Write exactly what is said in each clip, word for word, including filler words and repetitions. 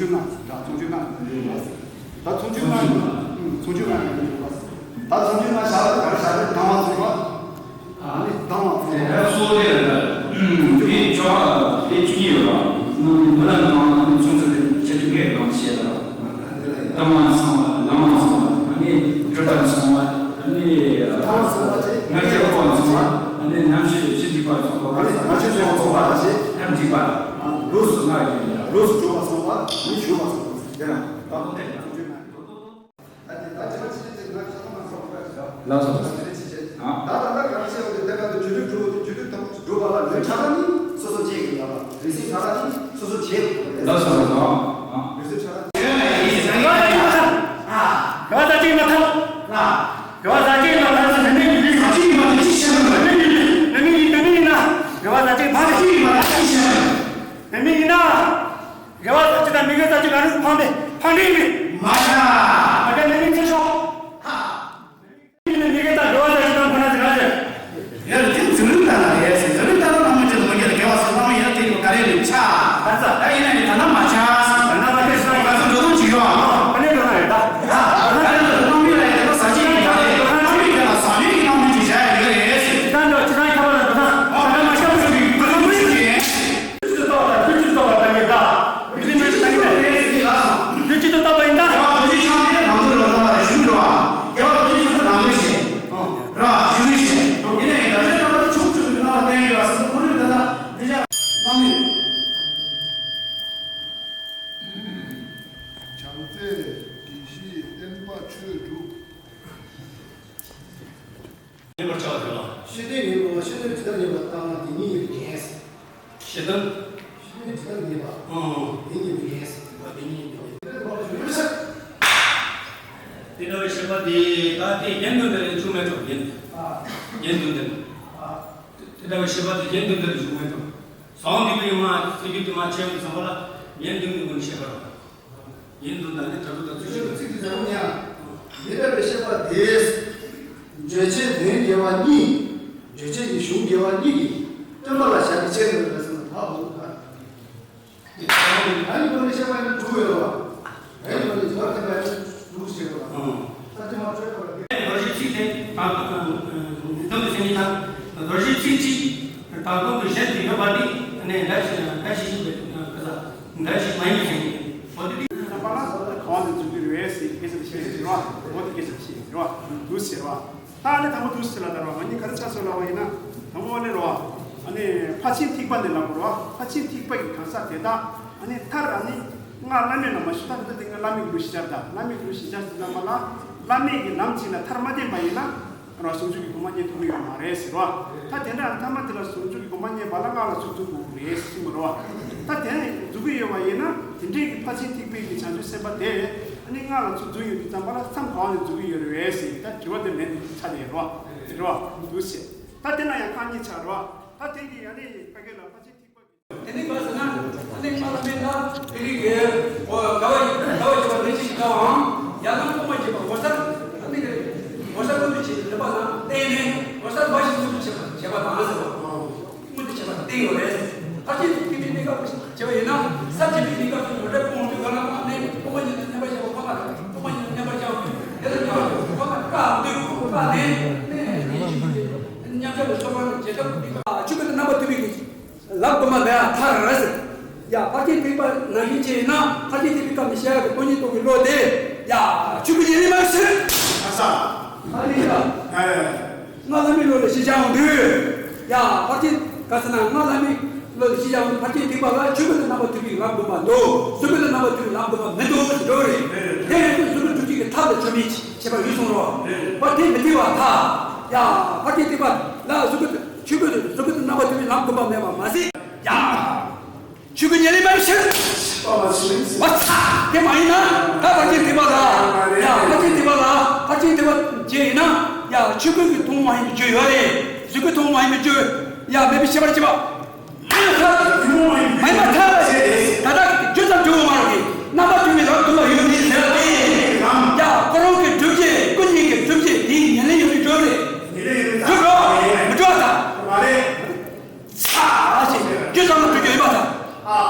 ཆུ་ལྔ་ཟེར། ད་ཚོང་ཆུ་ལྔ་ཡོད་པ་ཟེར། ད་ཚོང་ཆུ་ལྔ་ཡོད་པ། ཚོང་ཆུ་ལྔ་ཡོད་པ་ཟེར། ད་ཚོང་ཆུ་ལྔ་བཞག་ལ་ག་རེ་བཞག་རེད། དང་བ་ཚོང་པ། ཨ་ནི་དང་བ་ཚོང་པ། དེ་ལ་སོ་དེ་ལ་དེ་ཆོག་དེ་བཅུ་གཉིས་ཡོད་པ། ནང་མི་ལ་དང་ཚོང་ཚོང་ཚོང་ཚོང་ཆེ་ཆུང་གི་གང་བྱེད་ལ། དང་བ་ཚོང་པ། ལམ་བ་ཚོང་པ། ཨ་ནི་གྲུ་པ་ཚོང་པ། ཨ་ནི་ང་རྒྱལ་པོ་ཚོང་པ། ཨ་ནི་ནམ་ཞིག་ཕྱི་འཇིགས་པ་ཚོང་པ། ང་ཚོ་ཚོང་པ་ཞེས་ཐབས་འཇིགས་པ། ལུགས་སུ་ང་ཡིན། ལུགས་སུ་གྲུབ་པ་ཚོང་པ། མི་ཞུགས་པ་ཚོང་པ། དེ་ན་ད་ལྟ་དེ་ལ་ཚོང་ཆུ་ན། ལགས་སོ། ཨ། ལགས་སོ། ཨ། དགེ་བ་བཟང་ཅིག་མ་ཐོབ། ལགས། དགེ་བ་བཟང་ཅིག་མ་ཐོབ་ཟེར་ནས་མི་ཡིན། མི་ཡིན། མི་ཡིན། མི་ཡིན་ན། དགེ་བ་བཟང་ཅིག་མ་ཐོབ། མི་ཡིན་ན། དགེ་བ་བཟང་ཅིག་མ་ཐོབ། ཕངས་པས། ཕངས་པས་མི་མ་ཤ། མ་ཤ་མི་མི་ཚེ་ཤོག་མི་གེ་དང་དགེ་བ་དང་ཅི་དང་ཁོ་ན་ཟེར་ན་ཟེར། ཡར་དེ་འཛམ་གླིང་ལྟར་ན་རེད་ཟེར། འཛམ་གླིང་ལྟར་ན་མ་ཅི་དང་མ་གེ་ལ་དགེ་བ་ཟེར་ན་མ་ཡར་དེ་ཡོད་ག་རེ་མི་ཆ། ད་ས་ད་ཡིན་ན་ཡིན་ད་ན་མ་ཆ། ད་ན་མ་ཆ་ཟེར་ན་ང་ཚོ་འགྲོ་སྟངས་ཅིག་ཡོད་ཨ། ཨ་ནི་འགྲོ་ན་རེད་ད། ད་ན་ཡིན་ན་འགྲོ་སྟངས་མི་ལ་ཡིན་ད་ན་ཟ་ཅིག་ཡིན་ད་རེད། ད་ན་མི་ལ་ཟ་མི་གི་ནང་མི་ཅིག་བྱ་ཡ་ཡོད་རེད་ཟེར། ད་འགྲོ་ཅི་ད་ཁྱབ་པ་ལ་འགྲོ་ན་ད་ན་མ་ཆ་མི་ཅིག་འགྲོ་སྟངས་མི་ཅིག་ཡིན། ཚིག་ཏོག་དང་ཚིག་ཏོག་ལ་བརྟེན་ནས་ད། མི་ཚེ་མི་ཚེ་ལ་ཡིན་ད། ཚིག་ཏོག་ལྟ་བ་ཡིན་ད། རྒྱལ་བ་རྡོ་རྗེ་འཆང་དེ་ནང་དུ་ལོ་ཙཱ་བ་ཞུ་འགྲོ་བ། རྒྱལ་བ་རྡོ་རྗེ་འཆང་དེ་ནང་དུ་ཞེས། ར་ཞུ་ཞེས། ཡིན་ནའི་ད་ཆ་ལྟ་བུ་ཆུང་ཆུང་གི་ནང་ལ་བསྟན་ཡོད་ཟེར་ཁོ་རང་ད་ལྟ་འདི་ཆ་གནང་མེད། བྱང་རྩེ་དགེ་བཤེས་བསྟན་པ་ཆོས་སྒྲུབ། ཉན་པར་བྱ་བ་དེ་ལ། ཤེས་ལྡན་ངེས་པ། ཤེས་ལྡན་ཇི་ལྟར་ངེས་པ་ལྟར་ན་དེ་ཉིད་ཡོད་ཀྱི་ངེས། ཤེས་ལྡན། ཤེས་ལྡན་ཇི་ལྟར་ངེས་པ། ཨང་། དེ་ཉིད་ཡོད་ཀྱི་ངེས། དེ་ཉིད་ཡོད་ཀྱི་ངེས། དེ་འདྲ་བའི་ཤེས་པ་དེ་ད་དེ་རྒྱན་དུ་འདིར་བྱུང་མེད་འགྲོ། རྒྱན། རྒྱན་དུ་འདིར། དེ་འདྲ་བའི་ཤེས་པ་དེ་རྒྱན་དུ་འདིར་བྱུང་མེད་འགྲོ། ཟང་འདུས་པའི་ཡུམ་ལ་སྲིད་རྒྱུད་དུ་མ་ཆེན་པོ་བསམ་པ་ལ་རྒྱན་དུ་འདིར་ངོ་ནས་ཤེས་པར། ཡིན་འདུག་ན་ནི་དྲག་པོ་དང་ཚུལ་ཤིང་གི་ཚིག་དེ་ཚོ་ཡང་། འདི་ལྟ་བུའི་ཤེས་པ་དེས། རྗོད་བྱེད་དོན་དགེ་བ་གཉིས། རྗོད་བྱེད་ཀྱི་གཞུང་དགེ་བ་གཉིས་ཀྱིས་སྟོན་པ་ལ་ཞབས་ཀྱིས་མཆོད་ནས་ལ་སོགས་ལ་བབ་འདུག་ག་ཨ་ནི་ཁོ་ནི་ཤེས་པ་ཡིན་དྲུག་ཡོད་པ། ཨ་ནི་ཁོ་ནི་ཟོར་ཐེབས་པ་ཡིན་དྲུག་ཞེས་པ། ཨང་། ས་ཆ་མ་འཕྲོད་པར། རྡོ་རྗེ་ཚིག་དེ་དང་པོ་དང་དོན་དུ་ཟིན་ཡིན་ན། རྡོ་རྗེ་ཚིག་གཅིག་དང་པོ་གཞན་དུ་ཡོད་པ་འདི་ནི་འདྲ་ཞིག་འདྲ་ཞིག་ཞིག་པའི་ག་ས། འདྲ་ཞིག་མ་ཡིན་ཟེར་གྱི། འོ་དེ་དེ་ཚང་མ་ལ་གང་དུ་འཛུལ་གྱི་རེད་ཟེར་གྱི་སྐད་ཆ་དེ་བཤད་ཀྱི་རེད་བ། འོ་དེ་སྐད་ཆ་དེ་བཤད་ཀྱི་རེད་བ། འདུག་ཟེར་བ། ད་ཨ་ནི་དང་པོ་འདུག་ཟེར་ལ་ད་རེད་བ། ང་གཉིས་ག་རེ་ཆ་ཟེར་ལབ་པ་ཡིན་ན། དང་པོ་ཨ་ནི་རེད་བ། ཨ་ནི་ཕར་ཕྱིན་ཐེག་པ་ནས་ལབ་དགོས་རེད་བ། ཕར་ཕྱིན་ཐེག་པ་གི་གང་ཟག་དེ་དག་ཨ་ནི་མཐར་ཨ་ནི་སྔགས་བླ་མེད་ལ་མ་ཞུགས། ད་འདི་ལྟ་སྟེ་སྔགས་བླ་མེད་ཀྱི་ལུགས་ཞིག་སྦྱར། ད་བླ་མེད་ཀྱི་ལུགས་ཞིག་སྦྱར་ཟེར་ཙམ་པ་ལ་བླ་མེད་ཀྱི་ལམ་ཅིག་ལ་མཐར་མ་བསྟན་པ་ཡིན་ན། ར་ཟུང་འཇུག་གི་གོ་འཕང་རྙེད་ཐུབ་ཀྱི་ཡོད་མ་རེད་ཟེར་བ། ད་དེ་འདྲ་ཐ་མ་དེ་ལ་ཟུང་འཇུག་གི་གོ་འཕང་རྙེད་པ་ལ་སྔགས་ལ་ཚུར་འཛུལ་དགོས་ཀྱི་རེད་ཟེར་གསུངས་པ་རེད་བ། ད་དེ་འཛུལ་གྱི་ཡོད་པ་ཡིན་ན་དེ་འདྲའི་གི་ཕར་ཕྱིན་ཐེག་པའི་གི་བྱང་ཆུབ་སེམས་དཔའ་དེ་ཨ་ནི་སྔགས་ལ་ཚུར་འཛུལ་ཡོང་དུས་ཙམ་པ་ལ་མཚམས་གང་ནས་འཛུལ་གྱི་ཡོད་རེད་ཟེར་ད་དྲི་བ་དེ་མེད་ཆགས་བསྡད་ཡོད་རེད་བ། དེ་རེད་བ། འདུག་ཟེར། ད་དེ་ན་ཡང་རྐང་གཉིས་ཆགས་རེད་བ། ད་དེ་གི་ཡ་ནི་ཕ་གི་ལ་ཕར་ཕྱིན་ཐེག་པ་གི། དེ་ནས་ག་ཟེར་ན། ཨ་ནི་སྔགས་བླ་མེད་ལ་དེ་རིང་གི་འོ་དགའ་བ་དགའ་བ་བྱེད་པ་ལས་ཅི་ཞིག་དགའ་བའམ། ཡང་ན་སྐོང་བ་བྱེད་པ་འོད་གསལ། ཨ་ནི་འོད་གསལ་མངོན་དུ་བྱེད་པའི་ནུས་པ་ལ་བརྟེན་ནས་འོད་གསལ་འབའ་ཞིག་མངོན་དུ་བྱེད་པ་བྱེད་པ་དང་ཟེར་བ། མངོན་དུ་བྱེད་པ་ལ་བརྟེན་ཡོད་རེད། ཕར་ཕྱིན་ཐེག་པའི་གནས་སྐབས་བྱེད་པ་ཡིན་ན་ས་བྱེད་པའི་གནས་སྐབས་སུ་མི་འདྲ་སྤོང་དུས་ག་ལ་ཨ་ནི་སྐོང་བ་ཉིད་དུ་མཉམ་པར་བཞག་པ་ཁོ་ན་དང་སྐོང་བ་ཉིད་དུ་མཉམ་པར་བཞག་པ་དེ་ལ་མཉམ་པར་ཁོ་ན་བཀག་འདུག་བཀག་ནས་མཉམ་བཞག་པའི་ཚོར་བ་རྗེས་ཐོབ་ཀྱི་ཆོས་གོས་དེ་རྣམ་པ་མཐུན་པའི་གི། ལམ་དུ་མ་མེད་པ་མཐར་ཟེར། ཡ་ཕར་ཕྱིན་ཐེག་པ་ནང་བཞིན་བྱས་ན་ཕར་ཕྱིན་ཐེག་པའི་སྐབས་ནས་བཤད་ཡག་གི་དོན་གཉིས་རྟོགས་པའི་བློ་དེ་ཡ་ཆོས་སྐུ་ཉིད་ལས་མ་ཕྱིར། ཨ་ས། ཨ་ནི་ཡ། ཨེ། སྔགས་བླ་མེད་བློ་ལས་ཕྱིར་བྱ་འོང་དུས། ཡ་ཕར་ཕྱིན་ག་ཟེར་ན་སྔགས་བླ་མེད་བློ་ལས་ཕྱིར་བྱ་འོང་དུས་ཕར་ཕྱིན་ཐེག་པ་ལ་ཆོས་གོས་དང་རྣམ་པ་མཐུན་པའི་ལམ་དུ་མ་འདུག་སོ་གོས་དང་རྣམ་པ་མཐུན་པའི་ལམ་དུ་མ་མི་འདུག་ཟེར་འགྲོ་རེད། དེ་ཡང་སོ་སོ་སྒྲུབ་བྱེད་ཀྱི་ཐབས་ལ་ཆོས་མིན་བྱེད་པ་ཡོད་གསུངས་རོགས། པ་དེ་མི་འཐད་པར་ཐལ། ཡ་ཕར་ཕྱིན་ཐེག་པ་ལ་སོ་གོས་ཆོས་གོས་སོ་གོས་དང་རྣམ་པ་མཐུན་པའི་ལམ་དུ་མ་མེད་པ་མ་ཟད། ཡ། ཆོས་སྐུ་ཉིད་ལས་མ་ཕྱིར། བ་ཚ། དེ་མ་ཡིན་ན་ད་ཕར་ཕྱིན་ཐེག་པ་ལ། ཡ་ཕར་ཕྱིན་ཐེག་པ་ལ་ཕར་ཕྱིན་ཐེག་པ་བྱས་ཡིན་ན། ཡ་ཆོས་སྐུ་གི་མཐོང་མ་ཡིན་པའི་རྒྱུ་ཡོད་རེད། གཟུགས་སྐུ་མཐོང་མ་ཡིན་པའི་རྒྱུ། ཡ་མེད་པའི་ཤེས་པར་བྱེད་པ། མ་ཡིན་པར་ཐལ། མ་ཡིན་པར་ཐལ། ད་ལྟ་རྒྱུ་ཙམ་གྲུབ་པ་མ་རེད། རྣམ་པ་མཐུན་པའི་ལམ་དུ་མ་ཡོད་དེ་ཟེར་བ་དེ། ཡ་ཁོ་རང་གི་སྒྲུབ་བྱེད་སྐུ་གཉིས་ཀྱི་སྒྲུབ་བྱེད་དེའི་ཉེར་ལེན་ཡོད་པའི་རྒྱུ་རེད། ཉེར་ལེན་ཡོད་པའི་གྲུབ་རོགས་མི་གྲུབ་པ་དང་། མ་རེད། ཚ་ཞེས་རྒྱུ་ཙམ་ལ་འགྲོ་རྒྱུ་ཡིན་པ་དང་། ཨ།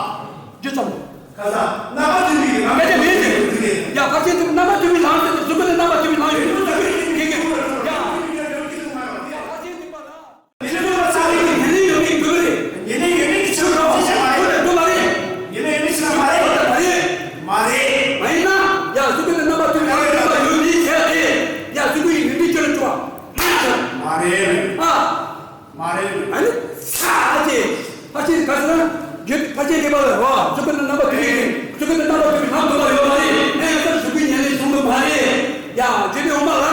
རྒྱུ་ཙམ་ལ། ཁ་ས་ན། རྣམ་པ་མཐུན་པའི་ལམ་སྐད་ཆ་མེད་ཟེར། ཡ་ཕར་ཕྱིན་ཐུབ་རྣམ་པ་མཐུན་པའི་ལམ་ཟེར། གཟུགས་སྐུ་ནི་རྣམ་པ་མཐུན་པའི་ལམ་ཡོད་ཡོད་ཟེར། ཡ་ཕར་ཕྱིན་ཐུབ་པ་ལ། ཡིན་ན་ཡོད་ནི་ཉན་ལེན་ཡོད་མི་འགྲོ་བ་རེད། མ་རེད། མ་ཡིན་ན་ཅོ་ཏི་ཁྱོད་ལ་ག་ག་ཡོད་ནི་ཆོས་ལ་ཅོ་ཏི་ཁྱོད་ལ་མ་རེད། མ་རེད། མ་ཡིན་ན་ཡ་གཟུགས་སྐུ་ནི་རྣམ་པ་མཐུན་པའི་ལམ་ཡོད་ཡོད་ཟེར། ཡ་གཟུགས་སྐུ་ཡིན་ནི་ཅོ་ལ་ཅོ་བ་མ་རེད། མ་རེད། ཨ། མ་རེད། ཨ་ནི། ཨ་ཅེ། ཕར་ཕྱིན་ག་ཟེར་ན། རྒྱུད་ཕར་ཕྱིན་དེ་པ་ལ་རོ། གཟུགས་སྐུ་ནི་རྣམ་པ་མཐུན་པའི་ལམ། གཟུགས་སྐུ་ནི་རྣམ་པ་མཐུན་པའི་ལམ་དུ་མ་ཡོད་མ་རེད། ཨེ་ཡང་ས་གཟུགས་སྐུ་ཉན་ལེན་བྱུང་གི་མ་རེད། ཡ་རྒྱུད་སྡེ་འོག་མ་ལ།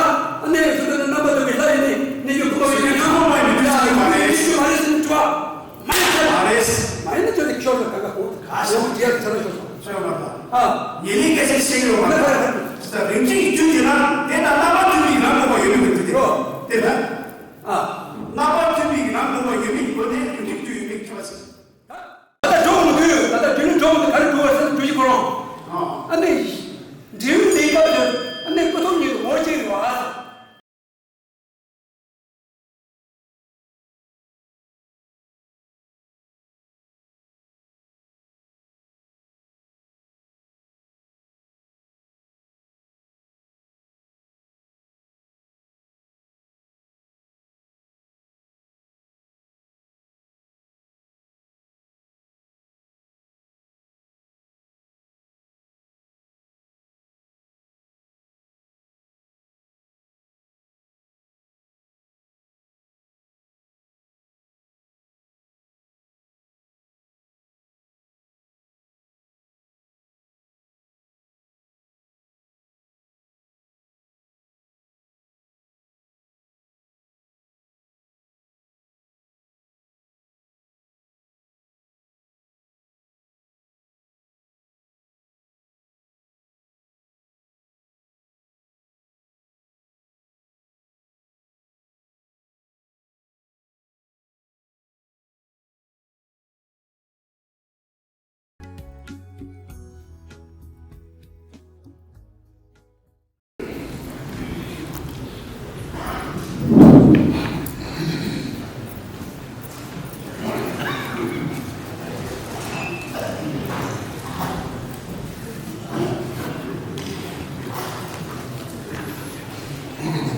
ཨ་ནི་གཟུགས་སྐུ་ནི་རྣམ་པ་མཐུན་པའི་ལམ་ཡིན་ནི་ནི་རྒྱུ་ཁུ་བ་ཡིན་ནི་ཁུ་བ་ཡིན་ནི་མ་རེད་ཟེར་ནི་ཅོ་བ། མ་ཡིན་ན། མ་རེད། མ་ཡིན་ན་ཅོ་ཏི་ཁྱོད་ལ་ག་ག་གོ། ག་ཟེར། ཡོང་རྒྱལ་ཚ་ལ་ཤོག་ཤོག་མ་ད། ཨ། ཉེ་ལིང་སྐད་ཆ་བཤད་ཡོད་མ་ད། རིམ་གྱིས་རྒྱུད་ཀྱི་ན་དེ་ན་རྣམ་པ་མཐུན་པའི་ལམ་དགོས་པ་ཡོད་མི་འདུག་དེ་རོ། དེ་ན། ཨ། རྣམ་པ་མཐུན་པའི་ལམ་དགོས་པ་ཡོད་མི་འདུག་དེ་རིམ་གྱིས་རྒྱུད་ཡོད་མི་ཁྱབ་པ་ཟེར། ད་ལྟ་འགྲོ་མི་འདུག་ད་ལྟ་རྒྱུད་ལ་འགྲོ་མི་འདུག་ག་རེ་འགྲོ་བ་ཟེར་འགྲོ་ཞིག་གོ་རོང་། ཨ་ནི། འབྲས་བུ་ལེན་སྐབས་སུ་ཨ་ནི་སྐུ་ཐོབ་ཉིད་དུ་ངོ་ཤེས་ཡོད་པ།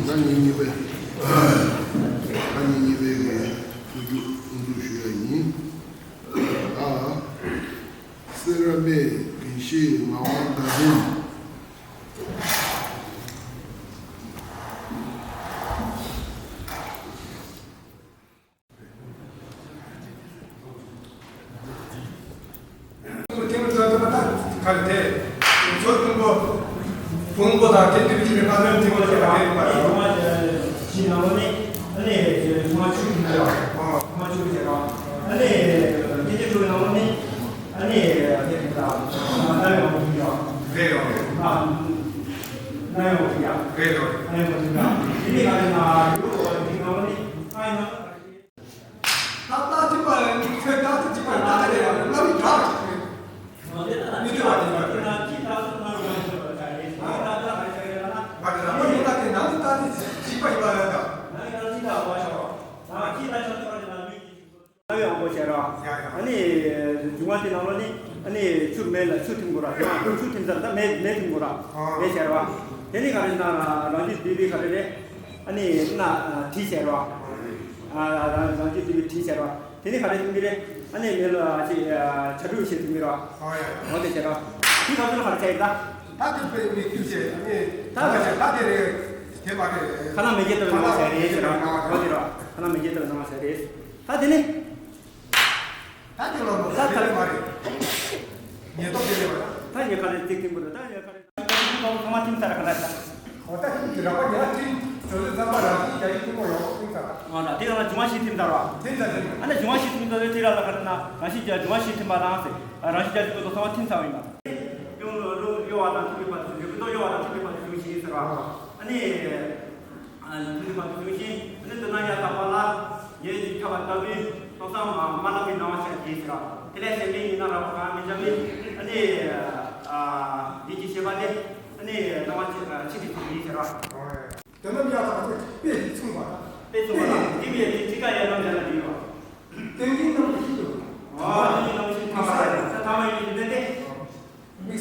ཟླ་ཉེར་གཉིས་པའི། ཟླ་ཉེར་གཉིས་པའི་གི་ཐུགས་རྒྱུད་དབུ་འཛུགས་ཞུ་ཡ་ཡིན། ཨ། སེ་ར་སྨད་དགེ་བཤེས་ངག་དབང་ཟླ་སྒྲོན། ཨ་ནི་དེ་དེ་ཚོའི་ནང་ནས་ཨ་ནི་དེ་དེ་དང་ན་ཡོང་གི་ཡོད། རེད་ཡོད་རེད། ཨ་ན་ཡོང་གི་ཡོད། རེད་ཡོད། ཨ་ན་ཡོང་གི་ཡོད། དེ་ནས་ག་རེ་ན་ཡོད་འོ་དེ་ནང་ནས་ཨ་ཡིན་ན། ད་ལྟ་ཅི་པ་ཡིན་ཁྱོད་ད་ལྟ་ཅི་པ་ཡིན་ད་ལྟ་རེད་ཡང་ལ་མི་གྲགས་ཤིག་རེད། མི་འདོད་པ་དེ་འདྲ་རེད། ང་ད་ལྟ་ང་ཡོང་ཞོར་ལ་ཆ་ཡིན། ང་ད་ལྟ་ང་ཡོང་ཞོར་ལ་ན། ང་ད་ལྟ་ང་ཡོང་ད་དེ་ནང་དུ་ད་དེ་ཅི་པ་ཡིན་པ་ཡོད་ད། ང་ཡོང་ད་ཅི་ད་བ་ཤོག་ང་ཅི་ད་ཤོག་ཅི་པ་དེ་ན་མི་ཨ་ཡོད་ཨ་པོ་བྱས་ར། ཡ་ཡ། ཨ་ནི་འབྱུང་བ་དེ་ནང་ལོགས་ནི་ཨ་ནི་ཆུ་མེ་ལ་ཆུ་ཐིམ་དགོས་ར། འབྱུང་བ་ཆུ་ཐིམ་ཚར་ད་མེ་མེ་ཐིམ་དགོས་ར། ཨ། མེ་བྱས་ར། དེ་ནི་ག་རེ་ན་རང་རྒྱུད་སྡེ་པའི་ག་རེ་རེད། ཨ་ནི་ན་དྲི་བྱས་ར། ཨ་རང་རང་རྒྱུད་སྡེ་པའི་དྲི་བྱས་ར། དེ་ནི་ག་རེ་ཐིམ་གི་རེད། ཨ་ནི་མེ་ལ་ཅི་ཆ་འགྲོས་བྱེད་ཐིམ་གི་ར། ཨ་ཡ། འོ་དེ་བྱས་ར། དེ་ག་ཚོད་ལ་ག་རེ་བྱས་ཡིན་ད། ད་དེ་པའི་མི་ཁྱུ་བྱས་ཨ་ནི་ད་ག་བྱས་ད་དེ་རེད། དེ་མ་རེད། ཁ་ན་མེ་བརྒྱད་ལྟ་བུའི་སྣང་བ་བྱས་རེད་ཟེར་ར། འོ་དེ་ར། ཁ་ན་མེ་བརྒྱད་ལྟ་བུའི་སྣང་བ་བྱས་རེད། ད་དེ་ནི། ད་དེ་ལོ་ལོ་ད་ད་དེ་མ་རེད། ཉེན་རྟོག་དེ་རེད་བ། ད་ཉེན་ཁ་རེད་ཚིག་ཐིམ་པོ་རེད། ད་ཉེན་ཁ་རེད། ད་ཐིམ་པོ་ཚང་མ་ཐིམ་ཚར་ཁ་ན་ད། འོ་ད་ཐིམ་གྱི་ར་བ་ཉེན་ཐིམ་ཇོ་ལི་ཚང་མ་རང་བཞིན་རྒྱ་ཡིག་ཐིམ་པོ་ཡོང་ཐིམ་ཚར། འོ་ད་དེ་རང་ལ་འབྱུང་བ་བཞི་ཐིམ་ཚར་བ། ཐིམ་ཚར་ཐིམ། ཨ་ནི་འབྱུང་བ་བཞི་ཐིམ་ཚར་དེ་ར་ལ་ཁ་ན་རང་བཞིན་རྒྱ་འབྱུང་བ་བཞི་ཐིམ་པ་རང་ཟེར། རང་བཞིན་རྒྱ་འབྱུང་པོ་ཚང་མ་ཐིམ་ཚར་བ་ཡིན་པ། གཡོ་གཡོ་བ་དང་ཐིམ་པའི་བར་དུ་ཡོད་ཀྱི་དོ། གཡོ་བ་དང་ཐིམ་པའི་བར་དུ་ཡོད་ཞེས་ཟེར་བ། ཨ་ནི། ཨ་ནི་ཐུན་མོང་མ་དུ་བྱུང་ཞིང་། ཨ་ནི་དོན་དག་ཡང་དག་པ་ལ། ཉེ་ཞིང་ཁྱབ་པ་ལྟ་བུའི་སྟོང་སང་མ་ལམ་པའི་སྣང་བ་ཤར་གྱིས་ཟེར་བ། དེ་ལས་གཞན་པའི་ཡིན་ན་རགས་པ་གང་མི་འཇམ་པའི། ཨ་ནི། ཨ། ཡིད་ཀྱི་ཤེས་པ་ནི། ཨ་ནི་སྣང་བ་ཆེ་ཆེ་བའི་ཚུལ་ཡིན་ཟེར་བ། དོན་དམ་ཡང་དག་པ་དེ་དཔེ་མཚུངས་པ། དཔེ་མཚུངས་པ་དེ་མི་ཡང་དེ་ཅི་ག་ཡང་རྣམ་གཞག་ལ་འདུས་པ། དོན་གྱི་རྣམ་གཞག་ཞིག་ཏུ། ཨ། དོན་གྱི་རྣམ་གཞག་ཐ་མ་ཡིན་ད་ཐ་མ་ཡིན་ཏེ་ཏེ། དམིགས་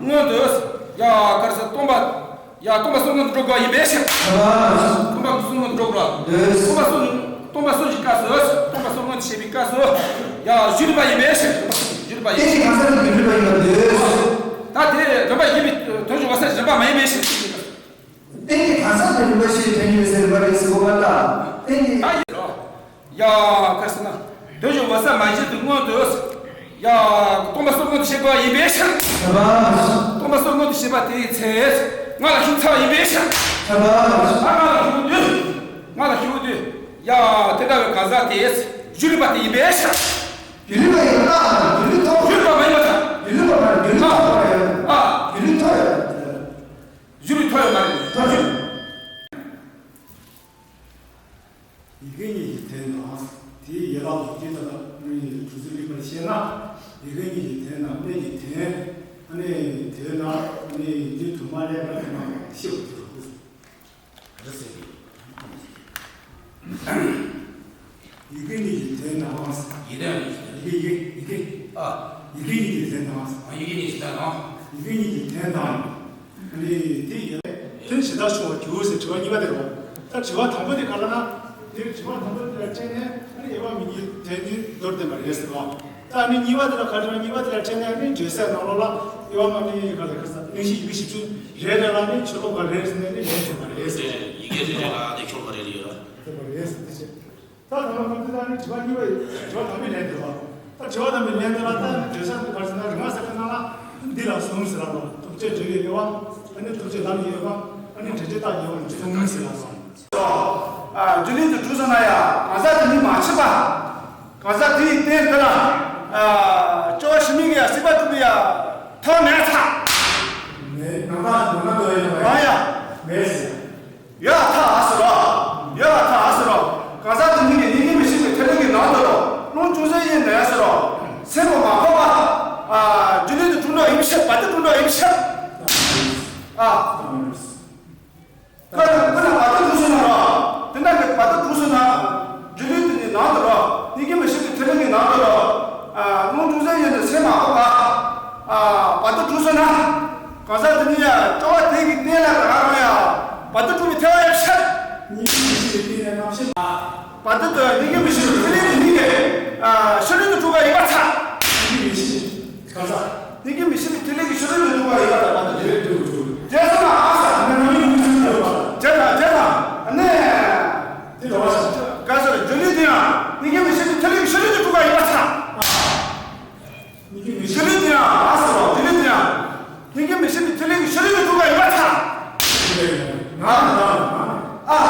སྔོན་དུ། ཡ། ག་རེ་ཟེར། སྟོང་པ། ཡ། སྟོང་པ་སོགས་སྔོན་དུ་འགྲོ་དགོས་ཡིན་པའི་ཕྱིར། སྟོང་པ་སོགས་སྔོན་དུ་འགྲོ་དགོས། སྟོང་པ་སོགས། སྟོང་པ་སོགས་ཀྱི་སྐབས་སུ། སྟོང་པ་སོགས་སྔོན་དུ་བྱེད་པའི་སྐབས་སུ། ཡ། བཞི་རིམ་པ་ཡིན་པའི་ཕྱིར། བཞི་རིམ་པ་ཡིན། རྟེན་གྱི་གང་ཟག་དེ་རིམ་པ་ཡིན་པར་འདོད། ད་དེ་རིམ་པ་ཡིན་པའི་དོན་བྱེད་པ་ས་རིམ་པ་མ་ཡིན་པའི་ཕྱིར། རྟེན་གྱི་གང་ཟག་དེ་རིམ་པ་ཞེས་དོན་གཉིས་པའི་ས་རིམ་པ་རེད་ཟེར་བ་ལ། རྟེན་གྱི། ད་ཡིན་རོ། ཡ། ག་རེ་ཟེར་ན། དོན་བྱེད་པ་ས་མ་བཞི་དུ་སྔོན་དུ། ཡ། སྟོང་པ་སོགས་སྔོན་དུ་བྱེད་དགོས་ཡིན་པའི་ཕྱིར། སྟོང་པ་སོགས་སྔོན་དུ་བྱེད་པ་དེའི་ཚེ། ང་ལ་ཞུགས་ཚར་བ་ཡིན་པའི་ཕྱིར། ད་ང་ལ་ཞུགས་དུས། ང་ལ་ཞུགས་དུས། ཡ། དེ་འདྲ་བའི་གང་ཟག་དེས། སྒྱུ་ལུས་པ་དེ་ཡིན་པའི་ཕྱིར། སྒྱུ་ལུས་པ་ཡིན་པ་ལྟར་སྒྱུ་ལུས་ཐོབ། སྒྱུ་ལུས་པ་མ་ཡིན་པ་དང་། སྒྱུ་ལུས་པ་མ་ཡིན། སྒྱུ་ལུས་ཐོབ་པ་ཡིན། ཨ། སྒྱུ་ལུས་ཐོབ་ཡོད། སྒྱུ་ལུས་ཐོབ་ཡོད་མ་རེད། ཐོབ་ཡོད། ཡི་གེ་གཉིས་ཀྱི་དོན་དང་། དེའི་ཡན་ལག་ཏུ་སྐྱེ་ལྟ་དང་གྲུབ་ཚུལ་གཉིས་པར་བཤད་ན། ཡི་གེ་གཉིས་ཀྱི་དོན་དང་གནས་ཀྱི་དོན། ཨ་ནི་དོན་དང་ཨ་ནི་རྒྱུ་དུ་མ་ལས་པར་དེ་མ་ཤེས་པ་དེ་རེད། རེད་ཟེར་གི། ཡི་གེ་གཉིས་ཀྱི་དོན་དང་། ཡི་གེ་གཉིས་ཀྱི། ཡི་གེ་ཡི་གེ། ཨ། ཡི་གེ་གཉིས་ཀྱི་དོན་དང་། ཨ། ཡི་གེ་གཉིས་ཀྱི་དོན་དང་། ཡི་གེ་གཉིས་ཀྱི་དོན་དང་། ཨ་ནི་དེ་ཡི་དོན་ཇི་ལྟར་ཤོང་བར་འགྱུར་ཟེར་དྲི་བ་གཉིས་པ་དེ་རེད་བ། ད་དྲི་བ་དང་པོ་དེ་ག་རེ་ན། དེ་དྲི་བ་དང་པོ་དེ་ལ་དྲན་ནས་ཨ་ནི་དབྱེ་བ་མིང་གི་དོན་གཉིས་མདོར་བསྟན་པ་རེད་ཟེར་བ། ད་ནི་གཉིས་པ་དེ་ལ་ག་རེ་ན། གཉིས་པ་དེ་ལ་དྲན་ནས་ནི་འགྲེལ་སའི་ནང་ལོགས་ལ་དབྱེ་བ་མ་ནི་ག་ལ་ག་ས་གླེང་གཞི་ཡི་གེ་བཞི་བཅུ་རེ་རེ་ལ་ནི་ཕྱི་ལོགས་པ་རེ་ཟེར་ནས་ནི་ལན་བྱེད་པ་རེད་ཟེར། ཡི་གེ་རེ་རེ་ལ་ནི་ཕྱི་ལོགས་པ་རེ་རེ་ཡོད་ར། ཟེར་བ་རེད་ཟེར་དེ་བྱས། ད་ད་ལྟ་ཁོང་ཚོས་ད་ནི་དྲི་བ་གཉིས་པ་དྲི་བ་དང་པོའི་ལན་དེ་ལ། ད་དྲི་བ་དང་པོའི་ལན་དེ་ལ་ད་ནི་འགྲེལ་བཤད་དེ་ག་རེ་ཟེར་ན། རིམ་པ་གསལ་བའི་ནང་ལ་འདི་ལ་གསུམ་ཟེར་ལ། ཐུག་རྗེས་འབྲེལ་བའི་དབྱེ་བ། ཨ་ནི་ཐུག་རྗེས་ལམ་གྱི་དབྱེ་བ། ཨ་ནི་འབྲེལ་རྗེས་རྟགས་ཀྱི་དབྱེ་བ་ནི་གསུམ་ཟེར་ལ་སོང་། ཨ། རྒྱུ་ལུས་དུ་གྲུབ་སོང་ན་ཡང་གང་ཟག་དེ་ཉིད་མ་མཆིས་པ། གང་ཟག་དེ་ཡི་རྟེན་དེ་ལ། ཨ། སྐྱེ་བ་ཕྱི་མའི་གི་ཡང་སྲིད་པ་སྒྲུབ་པའི་ཡང་ཐབས་མེད་ཚ། མེད། ནང་པ་ནང་པ་འདོད་ཡོད་པ་ཡང་ཡང་མེད་ཟེར། ཡ་ཐ་ཨ་སི་རོ། ཡ་ཐ་ཨ་སི་རོ། གང་ཟག་དེ་ཉིད་ཀྱི་ཉིད་ཀྱིས་མི་ཤེས་པའི་ཐིག་ལེ་གི་ནང་དུ་རོ། རླུང་ཅུང་ཟད་ཡིན་ནས་སི་རོ། སེམས་པ་མ་འཕགས་པ། ཨ། སྒྱུ་ལུས་དུ་གྲུབ་འགྲོ་ཡིན་ཕྱིར། བར་དུ་གྲུབ་འགྲོ་ཡིན་ཕྱིར། ཨ། ཁོ་ན་ཁོ་ན་བར་དུ་གྲུབ་སོང་ན་རོ། དེ་འདྲ་གི་བར་དུ་གྲུབ་སོང་ན། སྒྱུ་ལུས་དེ་ནི་ནང་དུ་རོ། ཉིད་ཀྱིས་མི་ཤེས་པའི་ཐིག་ལེ་གི་ནང་དུ་རོ། ཨ། རླུང་ཅུང་ཟད་ཡིན་ནས་སེམས་མ་འཕགས་པ། ཨ། བར་དུ་གྲུབ་སོང་ན། གང་ཟག་དེ་ཉིད་ཡང་སྐྱེ་བ་དེ་གི་རྟེན་ལ་རང་རང་ཡང་བར་དུ་གྲུབ་པའི་ཐལ་བ་ཡང་ཤར། ཉིད་ཀྱིས་མི་ཤེས་པའི་རྟེན་ལ་རྣམ་ཤེས། བར་དུ་དུ་ཉིད་ཀྱིས་མི་ཤེས་པའི་ཐིག་ལེ་དེ་ཉིད་ཀྱི། ཨ། ཕྱི་རོལ་དུ་གྲུབ་པ་ཡིན་པར་ཐལ། ཉིད་ཀྱིས་མི་ཤེས། གང་ཟག་ཉིད་ཀྱིས་མི་ཤེས་པའི་ཐིག་ལེ་གི་ཕྱི་རོལ་དུ་གྲུབ་པ་ཡིན་པར་ཐལ། བར་དུ་དེ་རེད་འདུག་འདུག་བྱས་ཙང་ཨ་ས་ང་རང་ཉིད་མི་ཤེས་པའི་ཐིག་ལེ་བ། བྱས་ཙང་བྱས་ཙང་ནས། དེ་འདྲ་བ་ཞིག་གང་ཟག་སྒྱུ་ལུས་དེ་ཡང་ཉིད་ཀྱིས་མི་ཤེས་པའི་ཐིག་ལེ་གི་ཕྱི་རོལ་དུ་གྲུབ་པ་ཡིན་པར་ཐལ། སྒྱུ་ལུས་དེ་ཡང་ཨ་སོ། སྒྱུ་ལུས་དེ་ཡང་ཉིད་ཀྱིས་མི་ཤེས་པའི་ཐིག་ལེ་གི་ཕྱི་རོལ་དུ་གྲུབ་པ་ཡིན་པར་ཐལ། ང་ང་ང་ཨ།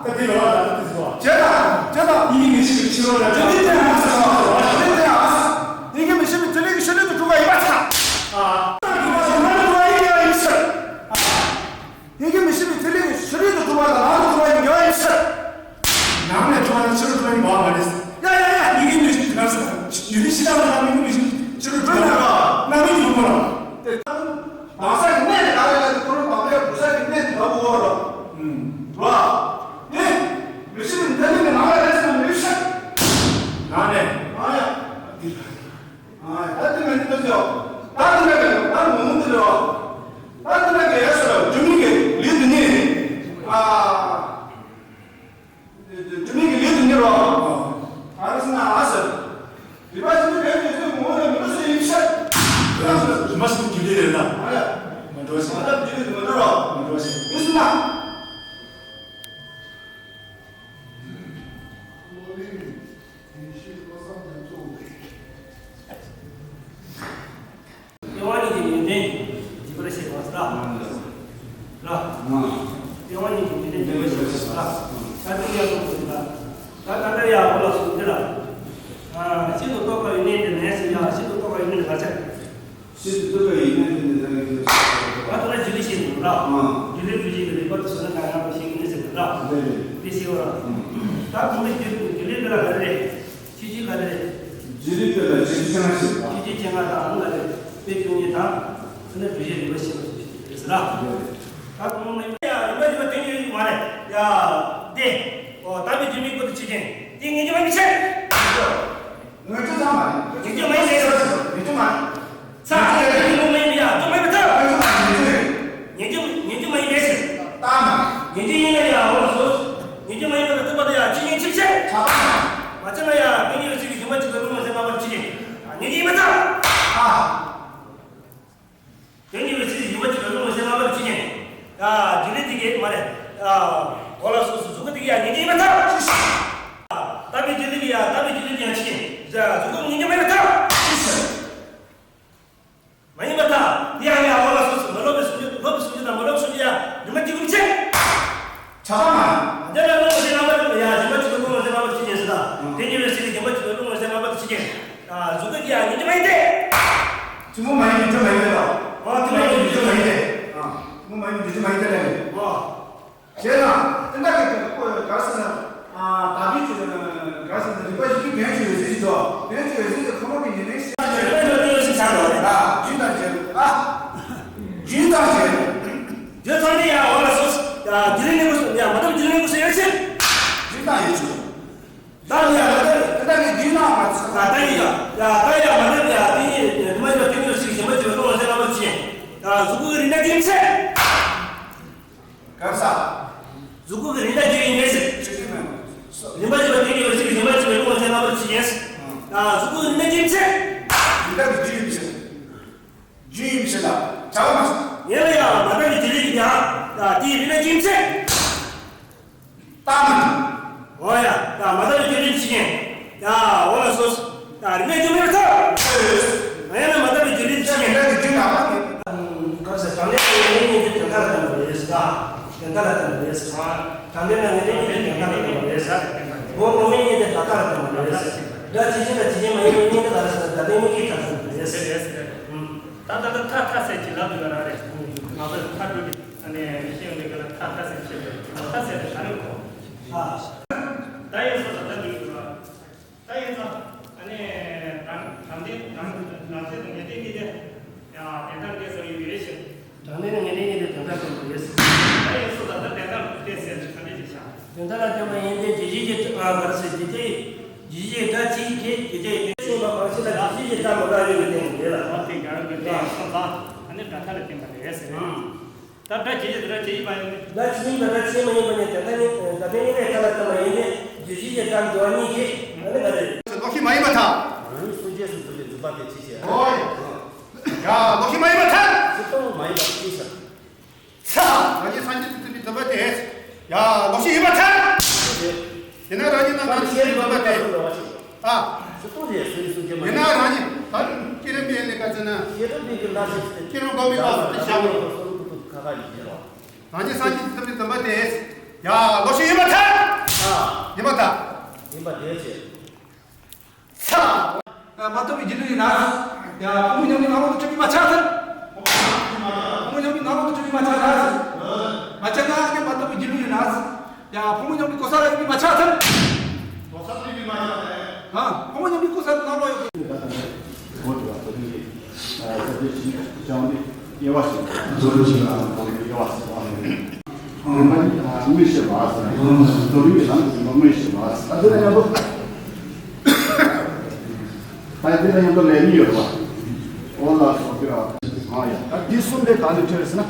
ད་དེ་ལ་བ་ད་དེ་ཚོ་བྱས་དང་བྱས་དང་། ཉིད་ཀྱིས་མི་ཤེས་པའི་ཕྱི་རོལ་ལ། སྒྱུ་ལུས་དེ་ཡང་ཨ་སོ། སྒྱུ་ལུས་དེ་ཡང་ཨ་སོ། ཉིད་ཀྱིས་མི་ཤེས་པའི་ཐིག་ལེ་གི་ཕྱི་རོལ་དུ་གྲུབ་པ་ཡིན་པར་ཐལ། ཨ། ད་དེ་ལ་བ་ང་ང་ཡིན་ཡིན་ཟེར། ཉིད་ཀྱིས་མི་ཤེས་པའི་ཐིག་ལེ་གི་ཕྱི་རོལ་དུ་གྲུབ་པ་དང་ནང་དུ་གྲུབ་པ་ཡིན་ཡིན་ཟེར། ནང་ནས་གྲུབ་པ་དང་ཕྱི་རོལ་གྲུབ་པ་ཡིན་པ་མ་རེད། ཡ་ཡ་ཡ། ཉིད་ཀྱིས་མི་ཤེས་ན་ཟེར། ཡུལ་ཤེས་བྱ་དང་ཉིད་ཀྱིས་མི་ཤེས་ཕྱི་རོལ་གྲུབ་པ་ཡིན་པ། རྣམ་སྨིན་གྱི་ངོ་བོ་ལ། དེ་ལྟར་དང་ས་ཀྱི་གནས་ནི་ག་རེ་ལ་དེ་ཁོ་རང་དང་པོའི་བུ་ས་ཀྱི་གནས་དེ་ལ་འོ་ར། ཨུམ། ར། དེ་མི་ཤེས་པའི་ཐིག་ལེ་གི་ནང་ལ་རེད་ཟེར་ན་མི་ཤེས། ནང་ནས། ཨ་ཡ། འདི། ཨ། ད་དེ་མིན་འདི་ཚོ། ད་དེ་འདྲ་གི་ད་ངོ་མ་འདི་རེད་བ། ད་དེ་འདྲ་གི་ཡ་ཟེར་རྒྱུ་མིན་གྱི་ལུས་འདི་ནི། ཨ། རྒྱུ་མིན་གྱི་ལུས་འདི་ནི་རོ། ཨ་རེ་སི་ན་ཨ་ཟེར། རིག་པ་ཞིག་ཏུ་བས་ཀྱི་ཚུལ་ངོ་བོ་ལ་མི་འདུ་ཟེར་ཡིན་ཕྱིར། རིག་པ་ཞིག་ཏུ་རྒྱུ་ལས་རེད་ད། ཨ་ཡ། མ་འགྲོ་ཞིག་མ་འགྲོ་རྒྱུ་ལས་མ་འགྲོ་རོ། མ་འགྲོ་ཞིག་ཡིན་ཟེར་ན། དབྱེ་བ་གཉིས་ཀྱི་ཡོན་ཏན་འཇིག་པར་བྱེད་པ་ལ། ལ། དབྱེ་བ་གཉིས་ཀྱི་ཡོན་ཏན་འཇིག་པར་བྱེད་པ་ལ། ད་དེ་ཡང་གསུངས་ཏེ་ལ། ད་ད་ལྟ་ཡང་འོ་ལ་གསུངས་ཏེ་ལ། ཤིན་ཏུ་རྟོག་པའི་གནས་དེ་མེད་ཟེར་ཡང་ཤིན་ཏུ་རྟོག་པའི་གནས་དེ་ག་ཆ། ཤིན་ཏུ་རྟོག་པའི་གནས་དེ་མེད་ཟེར་ཡང་ཤིན་ཏུ་རྟོག་པའི། ད་ལྟ་སྒྱུ་ལུས་ཤེས་ནས་ལ། སྒྱུ་ལུས་སྒྱུ་བྱེད་ཀྱི་རིག་པ་དེ་བཟོ་ན་གང་ཡང་ཤེས་ཀྱི་མེད་ཟེར་ལ། དེ་ཤེས་པ་ལ། ད་དུང་ནི་སྒྱུ་ལུས་འདི་ལ་ག་རེ་རེད། ཆོས་ཅན་ག་རེ་རེད། སྒྱུ་ལུས་དེ་ལ་ཆོས་ཅན་ལྔ་ཞིག་ལ། ཆོས་ཅན་ལྔ་དང་ཨང་ག་རེ་རེད། དཔེ་བཅུ་གཉིས་དང་། ཨ་ནི་སྒྱུ་བྱེད་རིག་པ་ཤེས་པ་ཞིག་རེད་ཟེར་ལ། ད་དུང་ནི་ཡ་རིག་པ་རིག་པ་དོན་གྱི་ཡོད་ཀྱི་མ་རེད་ཡ། དེ། ཨོ་ད་དཔེ་སྒྱུ་མའི་སྐུ་དེ་ཆོས་ཅན། དེ་ངེས་འབྱུང་མ་མི་ཆེ། ངེས་འབྱུང་ཚང་མ་རེད། ངེས་འབྱུང་མ་ཡིན་ཟེར། ངེས་འབྱུང་མ་རེད། ཚ། ངེས་འབྱུང་མ་ཡིན་པ་ཡ་འཇོག་མེད་པ་ཐལ། ངེས་འབྱུང་མ་ཡིན་པས་ཟེར། ངེས་འབྱུང་མ་ཡིན་པ་ཡིན་ན་ཡ་འོ་ལགས་སོ། ངེས་འབྱུང་མ་ཡིན་པ་ལ་ཐུག་པ་དང་ཡ་ཆོས་ཉིད་ཕྱིར་ཆད། མ་ཆད་ན་ཡ་དོན་གཉིས་པའི་ཚིག་གི་ཞུགས་པ་གཅིག་ལ་རླུང་ལ་སེམས་ལྔ་པོ་ཆོས་ཅན། ངེས་འབྱུང་མ་ཡིན་པ་ཐལ། དོན་གཉིས་པའི་ཚིག་གི་ཞུགས་པ་གཅིག་ལ་རླུང་ལ་སེམས་ལྔ་པོ་ཆོས་ཅན། ཡ་སྒྱུ་ལུས་དེ་གས་མ་རེད། ཡ་འོ་ལགས་སོ་སོ་གཟུགས་སྐུ་དེ་གས་ཡ་ངེས་འབྱུང་མ་ཡིན་པ་ཐལ། ལྟ་བུའི་སྒྱུ་ལུས་ཀྱི་ཡ་ལྟ་བུའི་སྒྱུ་ལུས་ཀྱི་ཡ་ཆོས་ཅན། གཟུགས་སྐུ་ངེས་འབྱུང་མ་ཡིན་པ་ཐལ། མ་ཡིན་པར་ཐལ། དེ་ཡང་ཡང་འོ་ལགས་སོ་སོ། མི་སློབ་པའི་གཟུགས་སྒྱུ། སློབ་པའི་གཟུགས་སྒྱུ་དང་མི་སློབ་གཟུགས་སྒྱུ་ཡང་རིམ་པ་གཅིག་གུ་མི་ཕྱེ། ཆགས་པ་མ། འདི་ལ་སློབ་པའི་རྣམ་པ་ལ་ཡང་རིམ་པ་གཅིག་གུ་སློབ་པའི་རྣམ་པ་ལ་ཕྱེ་ཉན་སྲིད་ལ། དེ་ཉིད་ལ་སྲིད་ཀྱི་རིམ་པ་ ཨ། གཟུགས་པོ་འདི་ཡང་ཡིན་གྱི་མ་ཡིན་ཏེ། ཐུན་མོང་མ་ཡིན་པའི་རྒྱུ་མ་ཡིན་ཏེ་ལ། ཨོ། ཐུན་མོང་མ་ཡིན་པའི་རྒྱུ་མ་ཡིན་ཏེ། ཨ། ཐུན་མོང་མ་ཡིན་པའི་རྒྱུ་མ་ཡིན་ཏེ་ལ། ཨོ། བྱས་ན། དེ་འདྲ་གི་ག་རེ་ཟེར་ན། ཨ། ད་དུས་ཀྱི་ག་རེ་ཟེར་ན། རིག་པ་ཡིན་རྒྱུ་བདེན་ཆོས་ཡོད་ཚུལ་གྱི་དོ། བདེན་ཆོས་ཡོད་ཚུལ་གྱི་ཁོ་རང་གི་ཉེར་ལེན་ཞིག་རིག་པ་ཡིན་རྒྱུ་བདེན་ཆོས་ཆགས་འགྲོ་བ་རེད་ལ། རྒྱུན་དང་རྗེས། ཨ། རྒྱུན་དང་རྗེས། རྗེས་ཐོག་ནས་ཡང་འོ་ལ་སོགས། ཡང་རྒྱུན་ལས་ནས་ཀུན་སོང་ཡང་མ་དམ་རྒྱུན་ལས་ཀུན་སོང་ཡོད་ཕྱིར། རྒྱུན་དང་ཡོད་ཕྱིར། ད་ནི་ཡང་མ་དམ་དེ་དག་གི་རྒྱུན་ལ་མ་ཚོགས། ད་ཡིན་ཡང་ཡང་ད་ཡང་མ་དམ་ཡང་དེ་ཉིད་དུ་མ་ཡོད་དེ་ཉིད་ཞིག་ཞིག་མ་བྱེད་པ་ཀློང་ལ་ཚེ་རྣམ་པར་ཕྱིན། ཡང་གཟུགས་སྐུ་གི་རིགས་འདྲ་རྒྱུན་ཚེ། ག་རེ་ཟེར། གཟུགས་སྐུ་གི་རིགས་འདྲ་རྒྱུན་ཡིན་མེད་ཟེར། རིགས་འདྲ་རྒྱུན་ཡིན་མེད་ཟེར། ཡང་གཟུགས་སྐུ་གི་རིགས་འདྲ་རྒྱུན་ཡིན་མེད་ཟེར། རྒྱུན་ཡིན་མེད་ཟེར་ལ། བྱ་བ་མ་ཟད། ཡིན་ལ་ཡང་མ་དམ་པའི་རྒྱུན་ལས་ཀྱི་ཡང་དེའི་རིགས་འདྲ་རྒྱུན་ཚེ། རྟགས་མ། འོ་ཡ། ཡང་མ་དམ་པའི་རྒྱུན་ལས་ཀྱི་ཡིན། ཡང་འོ་ལ་སོགས། ཡང་རིགས་འདྲ་རྒྱུན་མེད་པར་ཐལ། ཡང་ན་མ་དམ་པའི་རྒྱུན་ལས་ཀྱི་ཡིན། རྒྱུན་ལ་མ་དམ། ག་རེ་ཟེར། དྲང་གནས་ཀྱི་ངེས་ནས་དེ་དོན་དག་ལ་བརྟེན་པ་རེད་ཟེར། དོན་དག་ལ་བརྟེན་པ་རེད་ཟེར། དྲང་གནས་ཀྱི་ངེས་ནས་དེ་དོན་དག་ལ་བརྟེན་པ་རེད་ཟེར། སྒོ་ངོ་མའི་གཉིས་དེ་ད་ལྟ་ལ་བརྟེན་པ་རེད་ཟེར། སྒྲ་ཇི་བཞིན་དང་ཇི་བཞིན་མ་ཡིན་པའི་གཉིས་དེ་ག་རེ་ཟེར་ན། ད་ལྟའི་དངོས་གཞིའི་ཁ་ཚུན་རེད་ཟེར། ད་ད་ལྟ་ཐ་ཐ་ཟེར་གྱི་ལབ་འདུག་ག་རེད། ང་ཚོ་ཐ་འགྲོ་གི་ཨ་ནི་ཤེས་ཡོན་གྱི་སྐད་ལ་ཐ་ཐ་ཟེར་བཤད་པས། ཐ་ཟེར་ནས་ག་རེ་གོ། ད་ཡིན་སོ་ད་ལྟ་འདུག་ག་ད་ཡིན་ཙང་ཨ་ནི་རང་རང་བདེན་རང་རང་བདེན་དང་ངེས་བདེན་གཉིས་དེ་ཡང་བདེན་མཐའ་འདས་ཟེར་ཡོད་རེད་ཤག་དྲང་གནས་ནི་ངེས་གཏན་གཉིས་དེ་དོན་དག་ལྡན་པ་རེད། ད་ཡིན་སོ་ད་ལྟ་བདེན་མཐའ་འདས་ཟེར་ནས་ག་འདྲ་ཞིག་བྱ། དོན་དག་ལ་བརྟེན་པ་ཡིན་ཏེ། རྒྱུད་གཞི་གི་ཨ་ག་རེ་ཟེར། རྒྱུད་དེ་རྒྱུད་གཞི་སྒྲ་གཅིག་གིས་རྒྱུད་དེ་ཡིན་ཏེ། གསུངས་པ་གང་ཞིག་ལ་རྒྱུད་གཞི་གི་སྒྲ་མི་འདྲ་བའི་རྒྱུ་དེ་ཡིན་ལ། འོ་དེ་ག་རེ་གི་དེ་སོང་ཙང་ཨ་ནི་སྒྲ་མཐའ་ལ་བརྟེན་པ་རེད་ཟེར་རེད། ད་སྒྲ་ཇི་བཞིན་དུ་སྒྲ་ཇི་བཞིན་མ་ཡིན་པ། སྒྲ་ཇི་བཞིན་དང་སྒྲ་ཇི་བཞིན་མ་ཡིན་པ་ནི་དོན་དག་ནི། ད་ལྟའི་དངོས་གནས་ཐ་ལ་བརྟེན་པ་ཡིན་ཏེ། རྒྱུད་གཞི་གི་སྒྲ་འདུ་བ་གཉིས་ཀྱིས་ཨ་ནི་ག་རེ། ལོག་ཤེས་མ་ཡིན་པར་ཐལ། རང་ཉིད་སོ་སྐྱེས་སུ་འཛིན་པའི་འཛིན་པ་དེ་ཅི་བྱེད། ཨོ་ཡ། ཡ། ལོག་ཤེས་མ་ཡིན་པར་ཐལ། སྤྱིར་བཏང་མ་ཡིན་པ་ཅི་བྱ། ས། རང་ཉིད་སངས་རྒྱས་སུ་འཛིན་པའི་འཛིན་པ་དེ། ཡ། ལོག་ཤེས་ཡིན་པར་ཐལ། དེས་ན་རང་ཉིད་རྣམ་དག་འཛིན་པའི་འཛིན་པ་དེ། ཨ། སུ་གཏོང་དེ་སུ་ཡིས་སུ་སྐྱེ་མ་ཡིན། ཡིན་ན་རང་ཉིད་ད་བསྐྱེད་རིམ་པའི་ནི་ག་ཚོད་ན། བསྐྱེད་རིམ་པའི་གི་ལ་ཞིག་སྟེ། བསྐྱེད་རིམ་སྒོམ་པའི་སྐབས་སུ་དེ་བྱ་བ། སོ་སོ་སོ་སོ་ཁ་ཁ་ཡིན་ཟེར་བ། རང་ཉིད་སངས་རྒྱས་ཀྱི་ཐུབ་པའི་འདུན་པ་དེ། ཡ། ལོག་ཤེས་ཡིན་པར་ཐལ། ཨ། ཡིན་པར་ཐལ། ཡིན་པ་དེ་བྱས། ས། མ་རྟོགས་པའི་སྒྱུ་ལུས་ཡིན་ན། ཡ། ཕུང་པོ་ཉམས་ལེན་ནང་ལོག་ཏུ་གྲུབ་པའི་མ་ཆགས་ཐལ། ཕུང་པོ་ཉམས་ལེན་ནང་ལོག་ཏུ་གྲུབ་པའི་མ་ཆགས་ཐལ། མ་ཆགས་ན་ཨ་ནི་མ་རྟོགས་པའི་སྒྱུ་ལུས་ཡིན་ན། ཡང་ཕུང་པོ་ཉམས་ལེན་གོ་ས་ལ་ཡོད་པའི་མ་ཆགས་ཐལ། གོ་ས་ལ་ཡོད་པའི་མ་ཆགས་ཐལ། ཨ། ཕུང་པོ་ཉམས་ལེན་གོ་ས་ལ་ནང་ལོགས་ཡོད་པའི། གོ་དྲི་བ་གོ་དོན་གྱི་ས་བཅད་ཅིག་བྱང་སྟེ་དབྱེ་བ་ཞིག་རྫོགས་རིམ་ཞིག་ལ་དབྱེ་བ་ཟེར་བ་རེད། དབྱེ་བ་དངོས་བཤད་པ་ཟེར། རྫོགས་རིམ་གྱི་ནང་དུ་དབྱེ་བ་དངོས་བཤད་པ་ཟེར། ད་དེ་ལ་མཉམ་དུ། ད་དེ་ལ་མཉམ་དུ་ལས་གཉིས་ཡོད་པ། ཨོ་ལ་སོགས་ཀྱི་ར། ཨ་ཡ། ད་འདི་གསུམ་དེ་ག་ནས་འཕྲད་ཟེར་ན།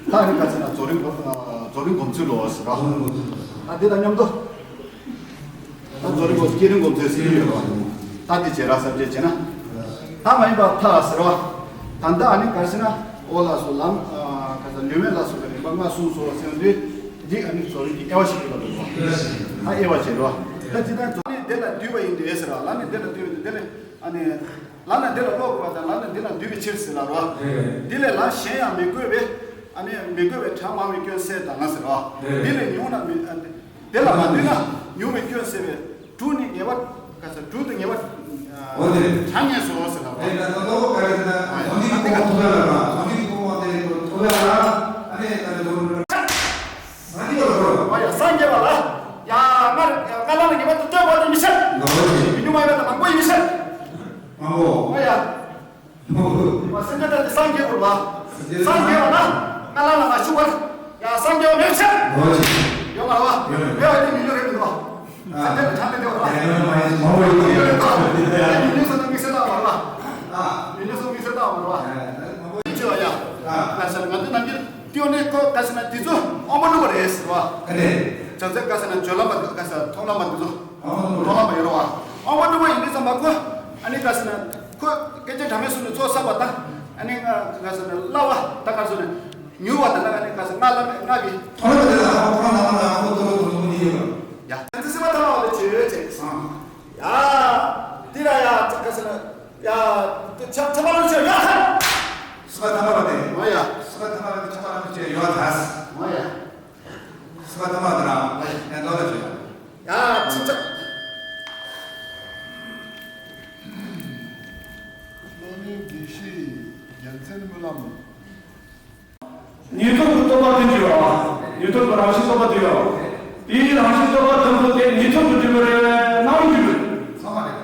ད་ནི་ག་ཚོད་ན་རྫོགས་རིམ་གོ། རྫོགས་རིམ་སྒོམ་ཚུལ་ལོ་ཟེར་ར། ད་འདི་དང་མཉམ་དུ། ད་རྫོགས་རིམ་སྒོམ། བསྐྱེད་རིམ་སྒོམ་ཚུལ་ཟེར་ཡོད་ར། ད་འདི་བྱེད་ར་ས་བཅད་བྱས་ན། ད་མ་ཡིན་པ་མཐའ་ཟེར་བ། ད་ལྟ་ཨ་ནི་ག་ཟེར་ན། ཨོ་ལ་སོགས་ལམ། ག་ས་ལུས་མེད་ལ་སོགས་པའི་རིམ་པ་ལྔ་གསུངས་སོ་ཟེར་དུས། འདི་ཨ་ནི་རྫོགས་རིམ་གྱི་དབྱེ་བ་ཞིག་ཡོད་པ་འདུག་གོ། ད་དབྱེ་བ་བྱེད་རོགས། ད་ཅི་ལྟར་རྫོགས་ནི་དེ་ལ་འདུས་པ་ཡིན་ཏེ་ཟེར་བ། ལ་ནི་དེ་ལ་འདུས་པ་ཡིན་ཏེ། དེ་ལ་ཨ་ནི། ལ་ན་དེ་ལ་བློ་དགོས་པ་དང་། ལ་ན་དེ་ལ་འདུས་པའི་ཕྱིར་ཟེར་ལ་རོ། དེ་ལས་ལ་གཞན་ཡང་མི་དགོས་པས། ཨ་ནི་མི་དགོས་པའི་གྲངས་མང་བའི་སྐྱོན་བསལ་དང་ཟེར་རོ། དེ་ལས་ཉུང་ན་མི། དེ་ལ་མ་འདུས་ན་ཉུང་བའི་སྐྱོན་བསལ་བས། དྲུག་ནི་ངེས་པར། ག་ས། དྲུག་ཏུ་ངེས་པར། འོ་དེ། གྲངས་ངེས་སོ་ཟེར་ལ་རོ། དེ་ལ་ད་ལྟ་བོ་ག་རེ་ཟེར་ན། རྫོགས་རིམ་གོང་མ་ཐུགས་ལ་ར། རྫོགས་རིམ་གོང་མ་དེ་ཐུགས་ལ་ར། ཨ་ནི་ད་ལྟ་བོ། སངས་རྒྱས་པ་ལ། ཡ། སངས་རྒྱས་པ་ལ། ཡ། སྔར་སྔར་ལ་ངེས་པར་དུ་ལྟོས་དགོས་དེ་མི་ཤེས། མི་ཉུང་བ་ཡིན་པ་དང་མང་པོ་ཡིན་མི་ཤེས། མང་པོ། ཨོ་ཡ། མང་པོ། མ་སེམས་ཅན་ཐམས་ཅད་སངས་རྒྱས་དགོས་པ། སངས་རྒྱས་པ་ལ། སྔར་ལ་ལ་མ་ཞུགས་པར། ཡ། སངས་རྒྱས་པ་མེད་ཤེས། ཡོད་མ་རེད་བ། མེད་པ་དེ་མི་ཉུང་རེད་མི་འདུག་བ། སེམས་ཅན་ཐམས་ཅད་དེ་བ་རེད་བ། མི་ཉུང་སོང་ན་དམིགས་བསལ་ལྟ་བ་རེད་བ། མི་ཉུང་སོང་དམིགས་བསལ་ལྟ་བ་རེད་བ། མང་པོ་ཡིན་ཅི་བ་ཡ། ད་ས་ང་ཚོ་ནམ་རྒྱུན། ཏེའོ་ནི་ཁོ་ག་ཟེར་ན་དེ་ཚོ་དབང་པོ་བསླུ་བ་རེད་ཟེར་བ། ཨ་ནི། བྱང་སེམས་ག་ཟེར་ན་སྦྱོར་ལམ་པ། ག་ཟེར་མཐོང་ལམ་པ་དེ་ཚོ། དབང་པོ་བསླུ་བ། མཐོང་ལམ་པ་ཡོད་རེད་བ། དབང་པོ་བསླུ་བ་ཡིན་དུས་ཙམ་པ་ཁོ། ཨ་ནི་ག་ཟེར་ན་ཁོ་སྐད་ཅིག་གྲངས་མེད་གསུམ་ནས་ཚོགས་བསགས་པ་དང་། ཨ་ནི་ག་ཟེར་ན་སླ་བ་དང་། ག་ཟེར་ན་མྱུར་བ་དང་། ཨ་ནི་ག་ཟེར་ན་སྔགས་བླ་མེད་སྔགས་ཀྱི། ཐོག་མ་དེ་ལ་ཁོ་ཁོ་ན་ལ་ཁོ་ཏོ་རོ་ཏོ་རོ་མི་ཡོད། ཡ། ཨ་ནི་སེམས་པ་ཐ་མ་བ་ལ་བྱེད་ཡོད་ཅེས། ཡ། འདི་ལ་ཡ་ག་ཟེར་ན། ཡ། ཆ་ཆ་པ་ལ་བྱེད་ཡ། སེམས་པ་ཐ་མ་བ་དེ། ཨོ་ཡ། སེམས་པ་ཐ་མ་བ་དེ་ཆ་པ་ལ་བྱེད་ཡོད་ད། ཨོ་ཡ། སེམས་པ་ཐ་མ་དེ་རང་ཡང་འདོད་ལ་བྱེད། ཡ། ཅི་ཅི། ཕྱིའི་རྒྱལ་མཚན་སྨོན་ལམ། ཉན་ཐོས་ཀྱི་རྟོགས་པ་བདུན་གྱི་བར། ཉན་ཐོས་ཀྱི་རང་བཞིན་རྟོགས་པ་བདུན་ཡོད། དེའི་རང་བཞིན་རྟོགས་པ་བདུན་པོ་དེ་ཉན་ཐོས་ཀྱི་སྒྲིབ་པ་རེད། སྣང་བའི་སྒྲིབ་པ་རེད། ཚང་མ་རེད།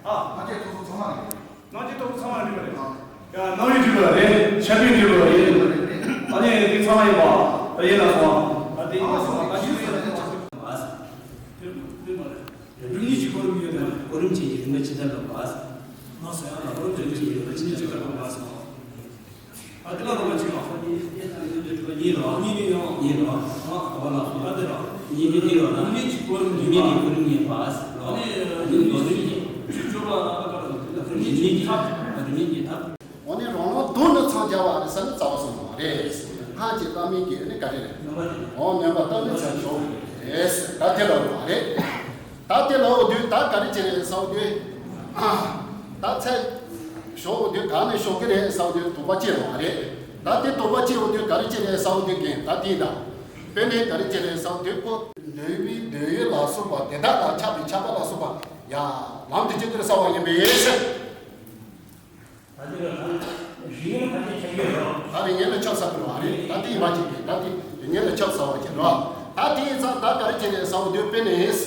ཨ། ང་ཚོའི་ཐོག་ཚང་མ་རེད། སྣང་བ་ཐོབ་ཚང་མ་འགྲིག་པ་རེད། ཡ། སྣང་བའི་འགྲིག་པ་རེད། ཆ་རྐྱེན་འགྲིག་པ་རེད། ཨ་ནི་འདི་ཚང་མ་ཡིན་པ། ད་ཡིན་ན་སོང་། ཨ། དེ་ཡིན་ན་སོང་། ཨ། ཞིག་ཡོད་ན་ཆ། རིམ་གཉིས་ཀྱི་གོ་རིམ་ཡོད་ན། གོ་རིམ་གྱི་ཡིན་ན་ཇི་ལྟར་ལ་བ། ང་སོ་ཡང་ལ་གོ་རིམ་གྱི་ཡིན་ན་ཇི་ལྟར་ལ་བ། ཨ། དེ་ལ་རོ་མ་ཅི་རོ། གཉིས་རོ། གཉིས་ནི་ཡང་གཉིས་རོ། ཨ། ག་བ་ལ་སོང་། ཨ། དེ་རོ། གཉིས་ནི་གཉིས་རོ། ན་མི་གི་གོ་རིམ་གྱི་མི་གི་གོ་རིམ་ངེས་པ། ཨ་ནི་ནི་ནོ་རིམ་གྱི་ཆུ་ཅོ་བ་ཨ་ཀ་ར་ནི་གི་ཐབས། ཨ་ནི་རང་རང་དོན་ནི་འཚང་རྒྱ་བ་རེད་ཟེར་ན་རྩ་བ་སོང་བ་རེད། སྔགས་ཀྱི་བླ་མའི་གི་ནི་ག་རེ་རེད། འོ། སྨོན་པ་བཏབ་ནི་ཚར་ཞོག་རེད། ད་དེ་ལ་རོ་བ་རེད། ད་དེ་ལ་འོ་དུས་ད་ག་རེ་བྱེད་རེད་ཟེར་བ་དུས། ཨ། ད་ཚེ་ཞོག་འོ་དུས་ག་ནས་ཞོག་གི་རེད་ཟེར་བ་དུས་དོགས་པ་སྐྱེ་རོགས་རེད། ད་དེ་དོགས་པ་སྐྱེ་འོ་དུས་ག་རེ་བྱེད་རེད་ཟེར་བ་དུས་རྒན་ད་དེ་ད་དཔེ་ནས་ག་རེ་བྱེད་རེད་ཟེར་བ་དུས་ཁོ་འདོད་པའི་འདོད་ཡུལ་ལ་སོགས་པ་དེ་དག་ལ་ཆགས་པའི་ཆགས་པ་ལ་སོགས་པ་ཡ་ལམ་དུ་སྐྱེ་གི་རེད་ཟེར་བ་ཡིན་པས་ཟེར། ད་དེ་ལ་ད་རིགས་ངན་ལ་ཆགས་ས་དེ་རེད། ད་དེ་ཡིན་པ་ཅིག་རེད། ད་དེ་རིགས་ངན་ལ་ཆགས་ས་བ་ཅིག་རེད། ད་དེ་ཡིན་ཙང་ད་ག་རེ་བྱེད་རེད་ཟེར་བ་དུས་དཔེ་ནས།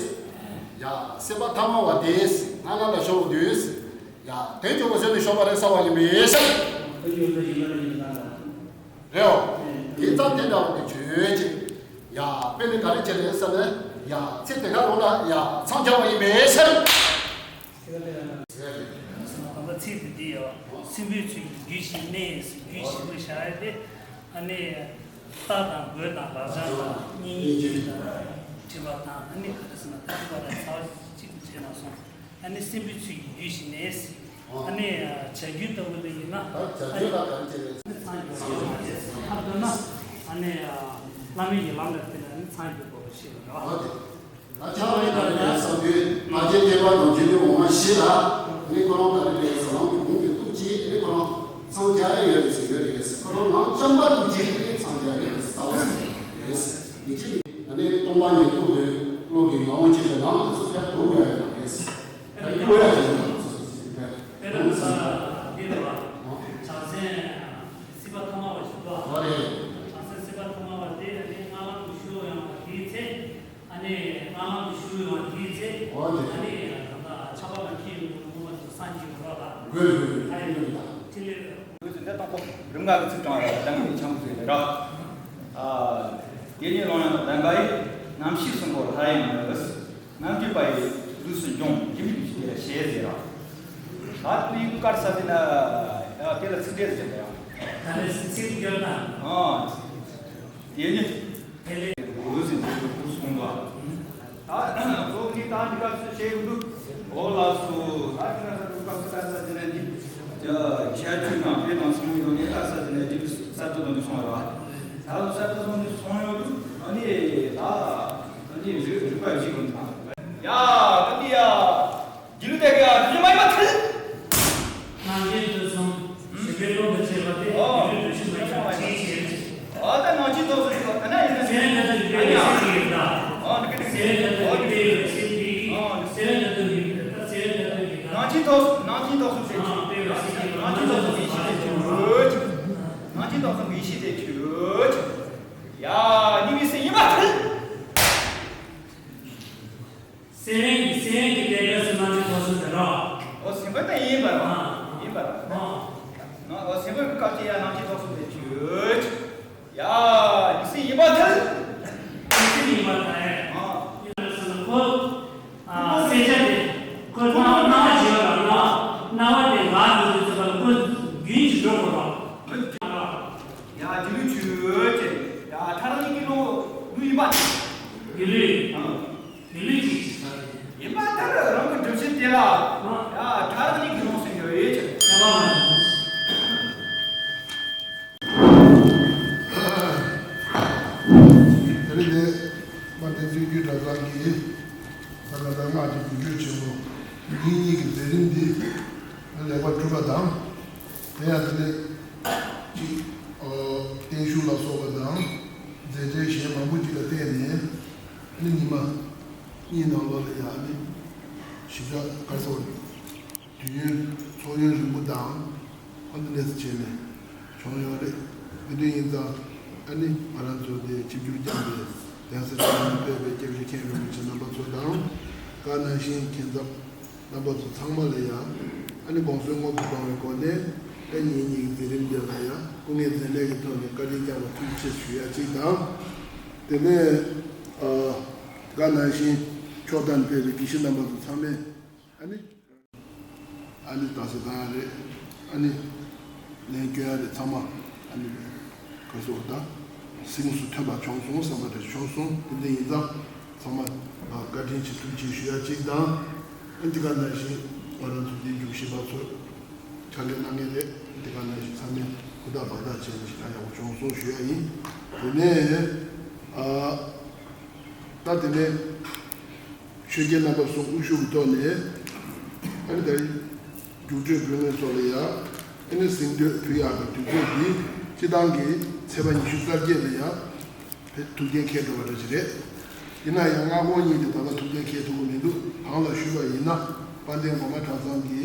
ཡ། སྲིད་པ་ཐ་མ་བ་དེ་སྔ་ན་ལ་ཞོག་དུས། ཡ། དེ་འཇོག་པ་ཟེར་ནས་ཞོག་པ་རེད་ཟེར་བ་ཡིན་པས་ཟེར། རེད་འོ། དེ་ཙམ་དེ་འདྲ་བ་དེ་བརྗོད་ཅིག་ཡ། དཔེ་ནས་ག་རེ་བྱེད་རེད་ཟེར་ན། ཡ། ཚེ་དེ་ག་ལོ་ལ་ཡ་འཚང་རྒྱ་བ་ཡིན་པས་ཟེར། ད་ལྟ་ཚིག་དེ་འདི་ཡོད། སྲིན་པོའི་ཚུལ་གྱིས་རྒྱུད་བཞི་གནས། རྒྱུད་བཞི་པོ་བཞག་ཡ་དེ། ཨ་ནི་རྟ་དང་མགོ་དང་ལག་ཆ་དང་གཉེན་ཉེ་རྒྱུད་དང་། མཁྲིས་པ་དང་། ཨ་ནི་ག་རེ་ཟེར་ན་ད་མཁྲིས་པ་དང་ཚ་བ་གཅིག་ཏུ་བྱས་ན་སོང་། ཨ་ནི་སྲིན་པོའི་ཚུལ་གྱིས་རྒྱུད་བཞི་གནས། ཨ་ནི་བྱ་རྒྱུད་ལྟ་བུ་ལ་ཡིན་ན། ད་བྱ་རྒྱུད་ལ་ག་རེ་བྱེད་རེད། ཨ་ནི་འཚང་རྒྱ་བ་ཞིག་མ་བྱས་སོང་། ཐབས་སྡུག་ན། ཨ་ནི་བླ་མེད་ཀྱི་ལམ་ལ་བརྟེན་ནས་ཨ་ནི་འཚང་རྒྱ་བ་ཞིག་ལ། ད་ཆགས་པའི་བར་ནས་བསམ་དུས་ང་རྒྱལ་བསྟན་པ་དང་རྒྱུད་སྡེ་འོག་མ་བཞི་ལ་ནི་ཁོ་རང་ག་རེ་རེད་ཟེར་ན་གོང་གི་ཐུགས་རྗེ་ནི་ཁོ་རང་འཚང་རྒྱ་ཡ་ཡོད་རེད་ཟེར། ཡོད་རེད་ཟེར། ཁོ་རང་ནང་བྱམས་པ་ཐུགས་རྗེ་ནི་འཚང་རྒྱ་ཡོད་རེད་ཟེར། ལྟ་བ་ཟེར་རེད་ཟེར། མི་གཅིག་ནི་སྟོང་པ་ཉིད་རྟོགས་པའི་བློ་གི་ངང་བ་གཅིག་ལ་ནང་དུ་ཚུར་ཕྱག་འགྲོ་དགོས་ཡ་ཡོད་རེད་ཟེར། ཕྱག་འགྲོ་ཡ་ཡོད་རེད་ཟེར། དེ་ནི་ས་འདི་ལ་བ་བྱང་སེམས་སྲིད་པ་ཐ་མ་བ་ཞིག་འདུག་ཨ། རེད། བྱང་སེམས་སྲིད་པ་ཐ་མ་བ་དེ་ནི་སྔགས་ལམ་དུ་ཞུགས་ཡོང་བ་དེའི་ཚེ། ཨ་ནི་སྔགས་ལམ་དུ་ཞུགས་ཡོང་དེའི་ཚེ། འོ་དེ། ཨ་ནི་ད་ལྟ་ཆགས་པ་ལ་འཁྱེར་ཡོང་དུས་ངོ་མ་དུ་སངས་རྒྱས་ཀྱི་རོ་ལ། འོ་དེ། ཨ་ནི་ཕྲིན་ལས། འོ་དེ་དང་པོ་རིམ་ལྔ་གི་ཚིག་དྲངས་ཡོད་ར། ལྡང་མིན་འཆང་ཚུལ་ར། ཨ། དེ་ཉིད་ལོང་ཡང་ལྡན་པ་ཡི། རྣམ་ཤེས་གསུམ་པོ་ལྷ་ཡི་ངོ་བོས། རྣམ་འགྱུར་པ་ཡི་ལུས་སུ་འབྱུང་། ཁྱིམ་གྱི་ཞེས་ཟེར་ར། ད་དེའི་སྐབས་ས་དེ་ན་ཡ་དེ་ལ་ཚིག་འགྲེལ་ཟེར་ཡ། ད་ནི་ཚིག་འགྲེལ་ན། ཨ། དེ་ནི། དེ་ལས། འོད་ཟེར་འདི་ཚོ་སྐུ་གསུང་བ། ད་གཙོ་བོ་འདི་ད་འདི་ག་ཚོད་བྱེད་ཀྱི་འདུག་འོ་ལགས་སོ། ད་འདི་ག་ཚོད་འདུག་ག་ཚོད་ད་ས་དེ་ན་འདི། ཇ་ཁྱད་ཆོས་དང་དཔེ་དང་ཚོགས་ཡོད་ནས་ད་ས་དེ་ན་འདི་གསར་དུ་ལོན་སོང་བ་རེད་བ། ད་གསར་དུ་ལོན་ནས་སོང་ཡོད་འདུག་ཨ་ནི་ད་ཨ་ནི་རིག་རིག་པ་ཡིན་ཀྱི་ཡོད་ན། ཡ། ད་འདི་ཡ། རྒྱུད་ལུགས་དེ་ག་རྒྱུད་མ་ཡིན་པ་ཐལ། སྣང་བཞིན་དུ་སོང་། ཞེས་པའི་ཀློང་དུ་བྱས་པ་སྟེ། ཨོ། རྒྱུད་ལུགས་འདུ་ཤེས་མ་ཡིན་པ་ཅིའི་ཕྱིར། ཨོ་ད་སྣང་བཞིན་དུ་སོང་ཞེས་པ་ན་ཡིན་ན། སེམས་ལ་ལྟོས་པའི་ཤེས་ཀྱི་ཡོད་ལ། ཨོ་འདི་སྐད་འདི། སེམས་ལ་ལྟོས་པའི་ཤེས་ཀྱི། ཨོ། སེམས་ལ་ལྟོས་པའི་ད་སེམས་ལ་ལྟོས་པའི་ད། སྣང་བཞིན་དུ་སྣང་བཞིན་དུ་སོང་ཞེས་པ། སྣང་བཞིན་དུ་སོང་བའི་ཤེས་དེ་ཁྱོད། སྣང་བཞིན་དུ་སོང་བའི་ཤེས་དེ་ཁྱོད། ཡ། ཉིད་ཀྱི་སེམས་ཡིན་པ་ཐལ། སེམས་ཀྱི་སེམས་ཀྱི་ལས་ཀ་སུ་མ་ནི་ཐོག་སུ་དེ་རོ། ཨོ་སེམས་པ་དེ་ཡིན་པ་རོ། ཨ། ཡིན་པ་རོ། ཨ། ཨོ་སེམས་པ་གི་སྐབས་ཀྱི་ཡ་རྣམ་ཤེས་ཐོག་སུ་དེ་ཆོས། ཡ། ཉིད་སེམས་ཡིན་པ་ཐལ། ཉིད་སེམས་ཡིན་པ་ཐལ། ཨ། ཡིན་པ་སུ་ཁོ། ཨ། སེམས་ཅན་དེ་ཁོ་སྣང་བ་སྣང་བ་ཞེས་པ་ལ་སྣང་བ་དེ་ང་དུ་དུ་ཚོད་པ་ལ་ཁོ་རྒྱུན་གྱི་འགྲོ་དགོས་རོ། ཡ། རྒྱུད་ལུགས་ཆོས་ཅན། ཡ། ཐལ་ཉིད་ཀྱི་ལུགས་ལུགས་ཡིན་པ། རྒྱུད་ལུགས། ཨ། རྒྱུད་ལུགས་ཅིག་ཅིག་ས་རེད། ཡིན་པ་ལྟར་རང་གི་སྒྲུབ་བྱེད་དེ་ལ། ཨ། ཡ། ཐལ་ཉིད་ཀྱི་ལུགས་སུ་ཡོད་ཡོད་ཅིག་ས་བ་མ་རེད། དེ་རིང་འདི་མ་བདེན་ཚིག་རྒྱུད་གྲྭ་ཚང་གིས་ད་ག་ད་སྔགས་ཀྱི་འགུལ་སྐྱོད་ཆེན་པོ་ཉིན་གཉིས་ཀྱི་མཛད་རིམ་འདི་ལེགས་པར་གྲུབ་པ་དང་། དེ་ཡང་དེ་ནས་ཅིག་ཨོ། བརྟན་བཞུགས་ལ་སོགས་པ་དང་མཛད་རྗེས་གཞན་མང་པོ་ཅིག་ལ་བརྟེན་ནས་ཨ་ནི་ཉི་མ་གཉིས་ནང་ལོགས་ལ་ཡང་ཨ་ནི་ཞིབ་ཕྲ་ག་རེ་ཟེར་དུས་ཡུན་ཚོགས་ཡུན་རིང་པོ་དང་ ཨ་ནི་ལས་བྱས་ནས་བྱུང་ཡོད་རེད། དེ་འདྲ་ཡིན་ཙང་ཨ་ནི་ང་རང་ཚོ་དེ་ཆིབས་བསྒྱུར་བསྐྱངས་པའི་གདན་ས་ཆེན་མོ་ཕེབས་པའི་སྐྱབས་རྗེ་མཁན་རིན་པོ་ཆེ་རྣམ་པ་ཚོ་དང་། ག་ནང་བཞིན་མཁན་ཚབ་རྣམ་པ་ཚོ་ཚང་མ་ལ་ཡང་ཨ་ནི་དགོངས་སེལ་སྔོན་དུ་བཏང་བའི་སྒོ་ནས། ཨ་ནི་ངེད་གཉིས་ཀྱི་མཛད་རིམ་འདི་ལ་ཡང་སྐུ་ངལ་འཛེམས་མེད་ཀྱི་ཐོག་ནས་བཀའ་དྲིན་བསྐྱངས་པ་ཐུགས་རྗེ་ཆེ་ཞུ་ཡ་གཅིག་དང་། དེ་ནས་ཨ་ག་ནང་བཞིན་ཕྱོགས་མཐའ་ནས་ཕེབས་པའི་དགེ་བཤེས་རྣམ་པ་ཚོ་ཚང་མས་ཨ་ནི། ཨ་ནི་ད་ཟེར་ད་རེད། ཨ་ནི་ལན་སྐྱོན་ཡ་རེད། ཚང་མ་ཨ་ནི་ག་སོགས་ད་སེམས་སུ་ཐོན་པ་བྱུང་སོང་བསམ་པ་དེ་བྱུང་སོང་། དེ་འདྲ་ཡིན་ཙང་ཚང་མ་བཀའ་དྲིན་ཆེ་ཐུགས་རྗེ་ཆེ་ཞུ་ཡ་གཅིག་དང་། ཨ་འདི་ག་ནང་བཞིན་ང་རང་ཚོ་འདི་རྒྱུགས་ཤེས་པ་ཚོ་ཕྱག་ལས་གནང་མཁན་རེད། འདི་ག་ནང་བཞིན་ཚང་མས་ཧུར་ཐག་འབད་ཐག་བྱས་ནས་ཞེ་དྲག་ཡག་པོ་བྱུང་སོང་ཞུ་ཡ་ཡིན། དེ་ནས་ཨ་ད་དེ་ནས། ཆོས་རྒྱལ་རྣམ་པ་གསུམ་དབུ་བཞུགས་ཀྱི་ཐོག་ནས་ཨ་ནི་ད་རེས་རྒྱུགས་སྤྲོད་འབུལ་མཁན་ཚོ་ལ་ཡང་ཨ་ནི་གཟེངས་བསྟོད་ཕུལ་ཡག་གི་དུས་ཚོད་འདི་སྤྱི་བཏང་གི་ཚེས་པ་ཉི་ཤུ་རྩ་བརྒྱད་ལ་ཡང་ཕེབས་ཐུགས་འགན་འཁྱེར་འགྲོ་བ་འདྲ་ཞིག་རེད། ཡིན་ན་ཡང་སྔ་དགོང་གཉིས་ནས་ད་ལྟ་ཐུགས་འགན་འཁྱེར་ཐུབ་ཀྱི་མི་འདུག་གང་ལ་ཞུས་པ་ཡིན་ན་དཔལ་ལྡན་སྒོ་མང་གྲྭ་ཚང་གི་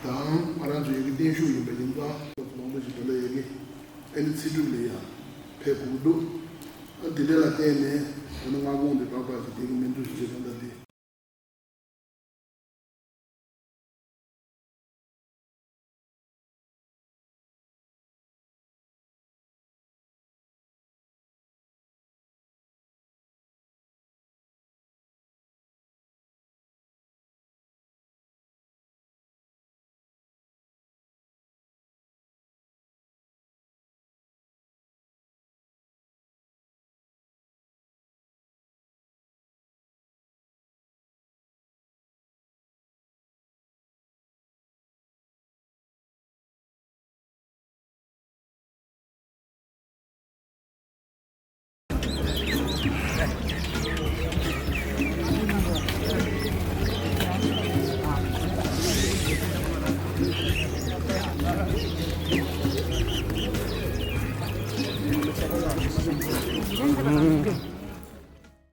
དང་ང་རང་ཚོ་ཡ་གི་བརྟན་བཞུགས་ཡིན་པ་ཡིན་ཙང་མང་པོ་ཞིག་ད་ལྟ་ཡ་གི་ཨ་ནི་ཚེ་སྒྲུབ་ལ་ཡང་ཕེབས་དགོས་ཀྱི་འདུག་ཨ་འདི་འདྲ་ལ་བརྟེན་ནས་ད་ནི་སྔ་དགོང་འདི་སྦག་སྦག་ཞིག་བསྡད་ཀྱི་མི་འདུག་ཟེར་ད་ལྟ་འདི་